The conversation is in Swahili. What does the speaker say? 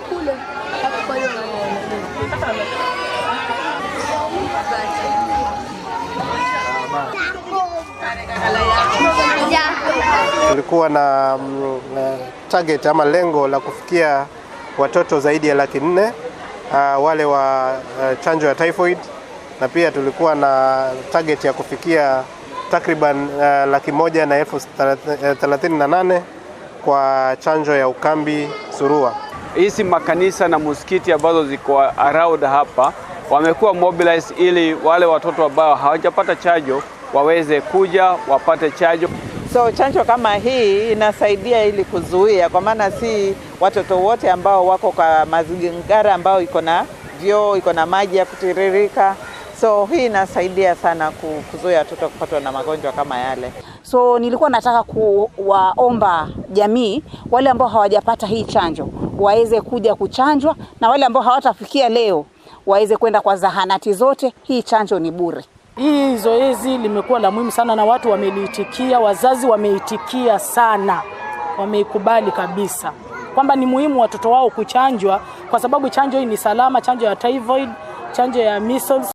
Kule hapo kwa hiyo. Tulikuwa na target ama lengo la kufikia watoto zaidi ya 400,000 wale wa chanjo ya typhoid, na pia tulikuwa na target ya kufikia takriban 138,000 kwa chanjo ya ukambi surua. Hizi makanisa na msikiti ambazo ziko around hapa wamekuwa mobilized ili wale watoto ambao hawajapata chanjo waweze kuja wapate chanjo. So chanjo kama hii inasaidia ili kuzuia, kwa maana si watoto wote ambao wako kwa mazingira ambao iko na vyoo, iko na maji ya kutiririka. So hii inasaidia sana kuzuia watoto kupatwa na magonjwa kama yale. So nilikuwa nataka kuwaomba jamii wale ambao hawajapata hii chanjo waweze kuja kuchanjwa, na wale ambao hawatafikia leo waweze kwenda kwa zahanati zote. Hii chanjo ni bure. Hii zoezi limekuwa la muhimu sana na watu wameliitikia, wazazi wameitikia sana, wameikubali kabisa kwamba ni muhimu watoto wao kuchanjwa, kwa sababu chanjo hii ni salama, chanjo ya typhoid, chanjo ya measles.